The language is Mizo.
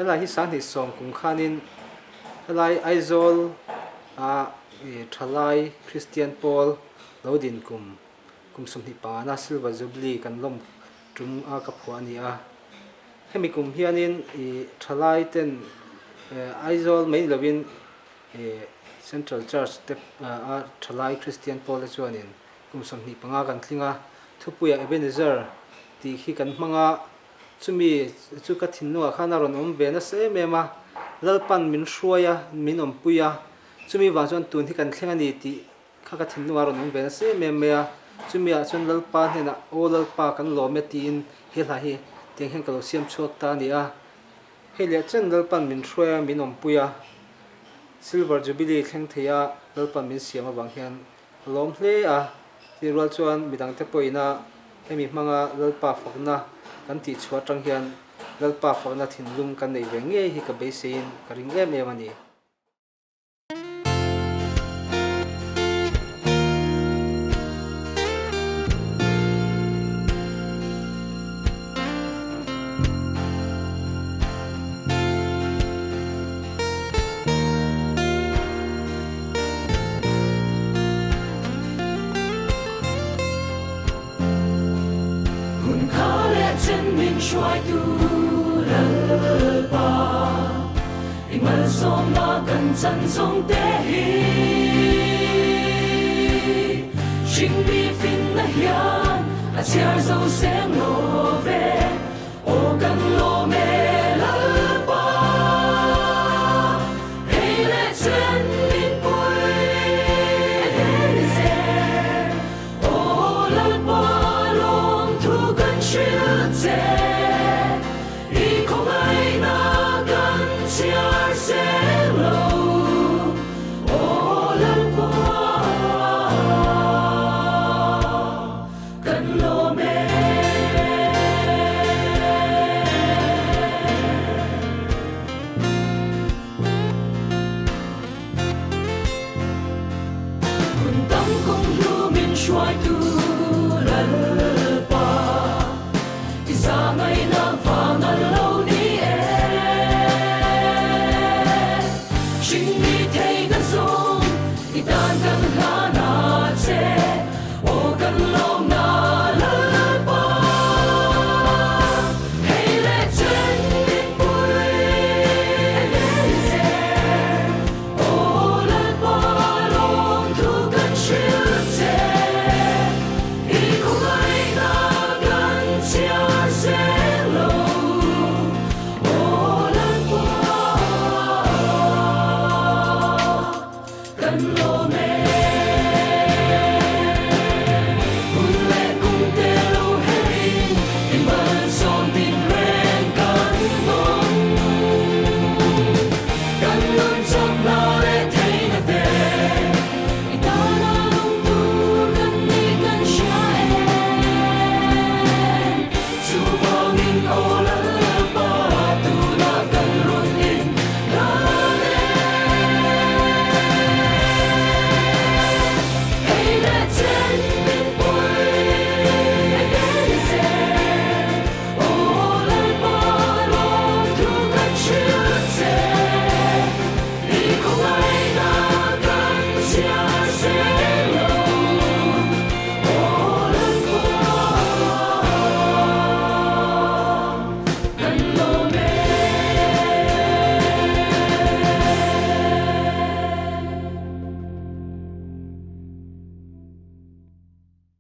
Helai hi 2010 kum khanin helai Aizawl a thalai Kristian pawl lo din kum kum 25 na Silver Jubilee kan lawm tum a ka phuah a ni a. Hemi kum hianin thalai ten Aizawl mai ni lovin Central Church te a thalai Kristian pawl te chuanin kum 25 kan tling a, thupuiah Ebenezer tih khi kan hmang a, chumi chu ka thinlungah khan a rawn awm ve nasa em em a, Lalpan min hruai a, min awmpui a, chumi vang chuan tun hi kan thleng a ni tih kha ka thinlungah a rawn awm ve nasa em em mai a, chumi ah chuan Lalpa hnenah Aw Lalpa kan lawm e tiin he hla hi tiang hian ka lo siam chhuak ta a ni a. Hei leh chen Lalpan min hruai a, min awmpui a, Silver Jubilee thleng thei a Lalpan min siam avang hian a lawm hle a, tih rual chuan midangte pawhin a hemi hmanga Lalpa fakna kan tih chhuah atang hian Lalpa fakna thinlung kan neih ve ngei hi ka beiseiin ka ring em em a ni. Hun kha leh chen min hruaitu Lalpa, i malsawmna kan chan zawng te hi. Hringmi finna hian a chhiar zo seng lo ve. Aw kan lawm e Lalpa, hei leh chen min pui Ebenezer. Aw Lalpa lawmthu kan hrilh che, i khawngaihna kan chhiar seng lo. Aw Lalpa. Kan lawm e. Hun tam kawng hlu min hruaitu.